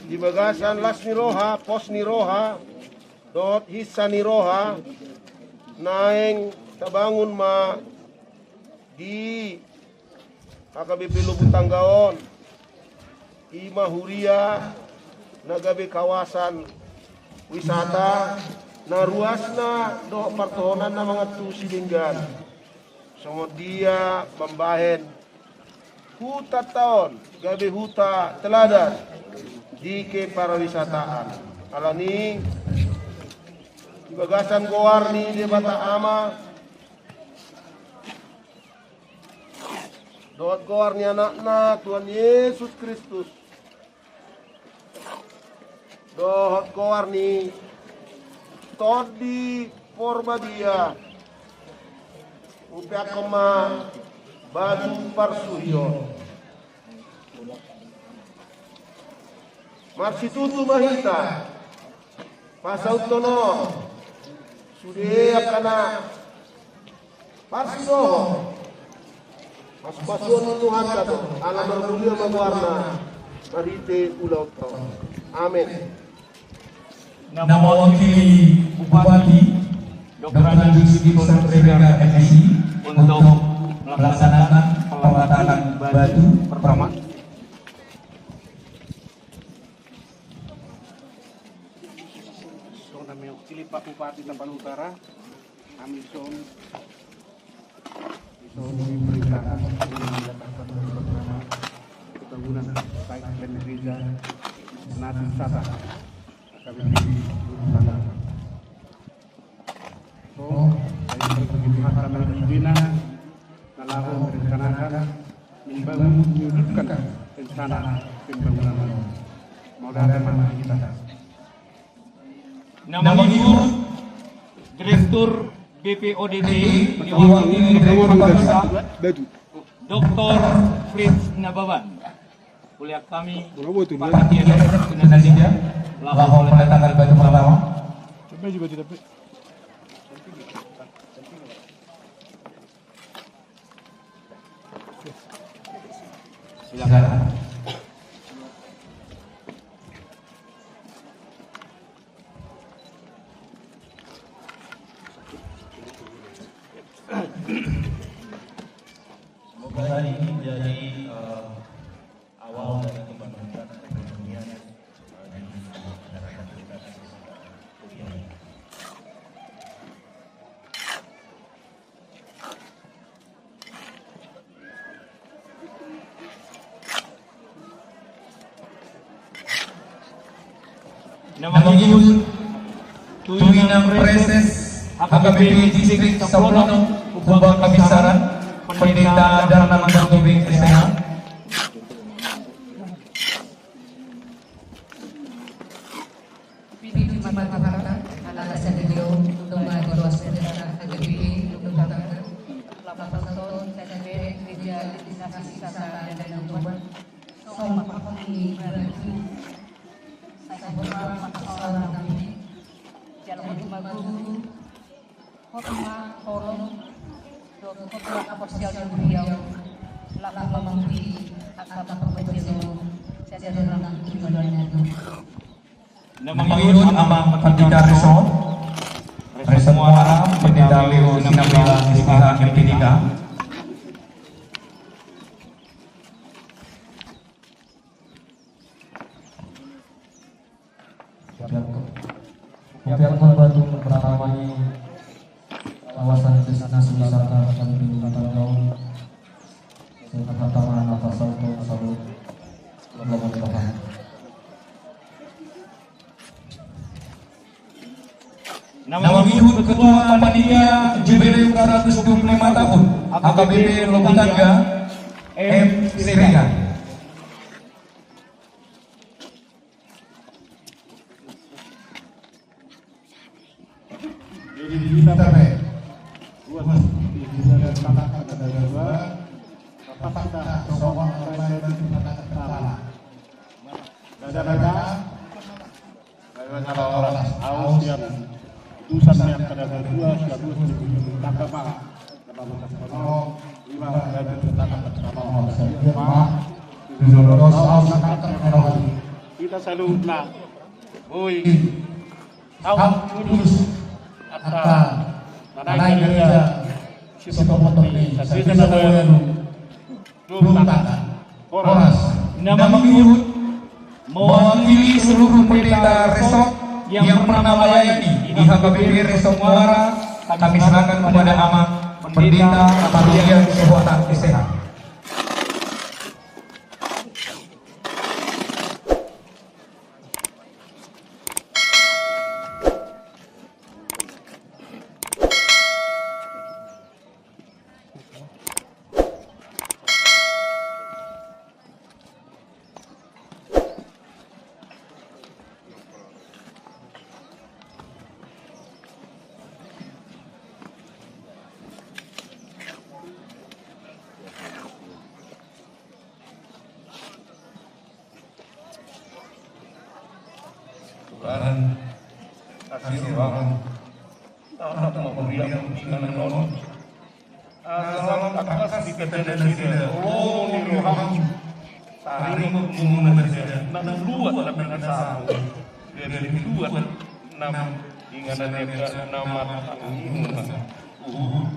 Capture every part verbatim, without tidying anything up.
Di bagasan las ni roha, pos ni roha, dohot hinsa ni roha, naeng tabangun ma di H K B P Lobu Tangga on, i ma huria na gabe kawasan wisata, na ruasna dohot partohonanna mangantusi denggan. Songon dia mambahen hutanta on gabe huta teladan di kepariwisataan. Alani i, di bagasan goar ni Debata Ama dohot goar ni Anakna Tuhan Yesus Kristus, dohot goar ni Tondi Porbadia, hupeakkon ma batu parsuhi on. Marsitutu ma hita pasauthon on sude angka na parsidohot. Pasupasuon ni Tuhanta do, ala marmulia ma goarna marhite ulaonta on. Amen. Na mewakili Bupati Doktor Agus Gibson Siregar, M Si, untuk melaksanakan peletakan batu pertama. Songon na mewakili Pak Bupati Tapanuli Utara, kami dison, dison diperintahkan untuk menegakkan pertama pembangunan baik dan gereja, natin sata, kami di Utara. So, saya ingin mengucapkan terima kasih na laho merencanakan membangun, mewujudkan rencana pembangunan. Mauliate ma di hita. Na mangihut Direktur B P O D T I diwakili Direktur Bangsa Doktor Fritz Nababan. Kuliah kami, Pak Matias Gunananda, laho meletakkan batu pertama. Silakan. Semoga ini menjadi, eh, awal dari pembangunan perekonomian, eh, di masyarakat kita. Na mangihut tu inang praeses H K B P Distrik Sampulu Onom, Umbang Kapisaran, Pendeta Darman Bartobing, S T H. Pitu jumatan hata, ala sadari on, domma di ruas pendeta H K B P Lobu Tangga, lapason ton, cacabe, gereja, destinasi wisata, dan danau Toba, songon ma pahompu ni batu, sai hot ma pasalamon, jalo hot ma gogo, hot ma holong, dohot hot ma apostel di huriaon, laho mamungkiri angka parbadiaon, sadari on nang tu joloan ni ari on. Na mangihut amang pandita resort, resort Muara, Pendeta Leo Sinambela, S P H, M P tiga. Hupeakkon batu pertama ni kawasan destinasi wisata Kabupaten Tanggaun. Saya pertama na pasal tu salut. Selamat datang. Na mangihut Ketua Panitia Jubileum seratus dua puluh lima tahun H K B P Lobu Tangga, M Siregar. Jadi di hita pe, ruas di hita pe, tangka na dua, tangka na dua, tangka na dua. Dada-dada. Dada-dada, awas sian utusan ni angka na dua, sian ruas di hita pe. Lima, dada-dada, tangka na dua. Di jolo dos, awas na tangka na dua. Hita saluhutna. Boi. Hau tulus. Angka. Manang gareja. Sitopotop ni. Sasita na baru. Horas. Na mangihut mewakili seluruh pendeta resort yang pernah melayani di H K B P Resort Muara, kami serahkan kepada Amang Pendeta Parlian Sopotan S H. Tuhan, kasih roham. Anak mau kuliah di kanan non. Asa lam tangkas di kaca nasida, oh, ni roham. Taringot muna nasida, nang luat na pinasam. Jadi luat, nang inganan neka, nang matang muna. Uhut.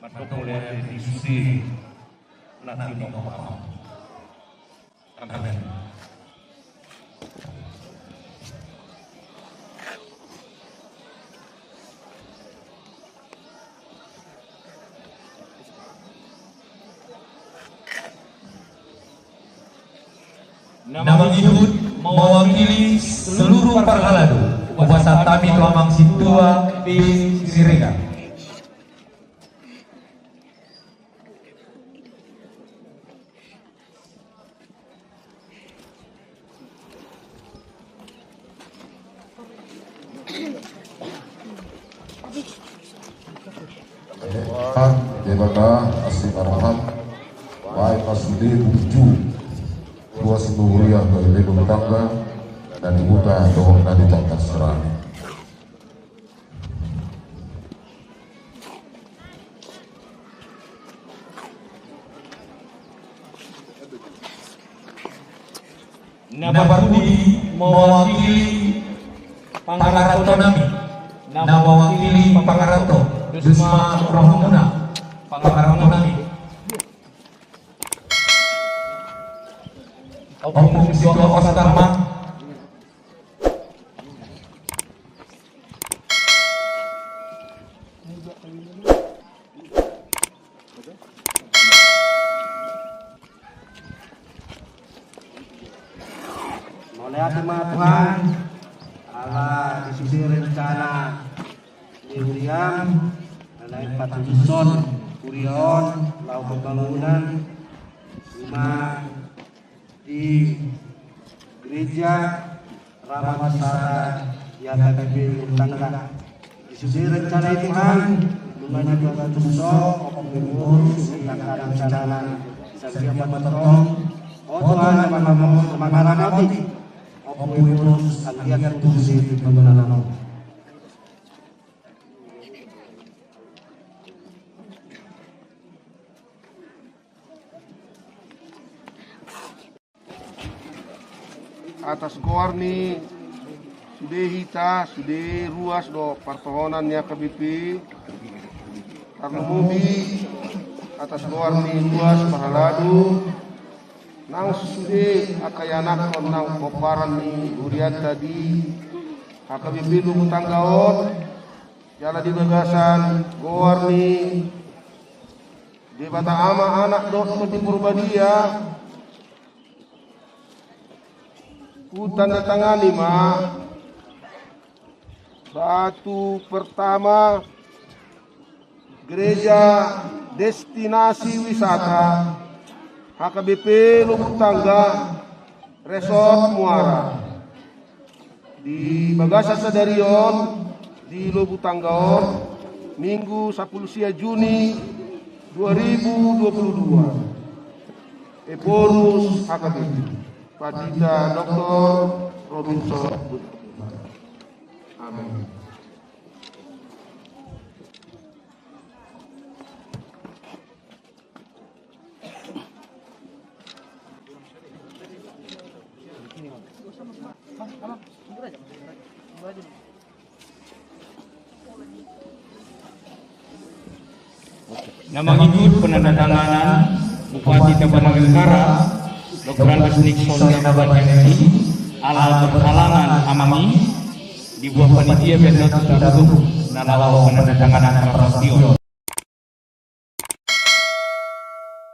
Matang kuliah di susi. Nanti no paham. Amen. Na mangihut mewakili seluruh parhalado, hupasahat hami tu amang sintua P Siregar. Tuhan Debata asi ma roham, baen ma sude burju, tua si huria, bagi lebu tangga, na di huta dohot na di tangga serani. Na parpudi mewakili pangaranto nami, na mewakili pangaranto, dus ma rohamuna pangaranto nami. Ompung Sintua Oscar ma. Mauliate ma Tuhan, ala di sude rencana ni huriam, ala naeng patuluson huria on laho pembangunan rumah di gereja Rahmat Wisata di H K B P Luhut Tangga. Di sude rencana i Tuhan, nunga di Tuhan tuso, ompung Ibu Boru, sude angka rencana na sanggiat ma tongtong. O Tuhan, na mangaramoti, ompung Ibu Boru, anggiat tutu sude di pembangunan on. Atas goar ni sude hita, sude ruas dohot partohonan ni H K B P, tarlumobi atas goar ni ruas parhalado, nang sude angka ianakhon nang pomparan ni hurianta di H K B P Luhut Tangga on, jala di bagasan goar ni Debata Ama, Anak dohot Tondi Porbadia, hutandatangani ma batu pertama gereja destinasi wisata H K B P Luhut Tangga Resort Muara. Di bagasan sadari on, di Luhut Tangga on, Minggu sampulu sia Juni dua ribu dua puluh dua. Ephorus H K B P, Pandita Doktor Robinson Hutabarat. Amin. Na mangihut penandatanganan Bupati Tabanan Negara, Doktor Andes Nixon Nababan M Si, ala berhalangan amang i, diboan panitia baen do tu saluhut na laho penandatanganan prasasti on.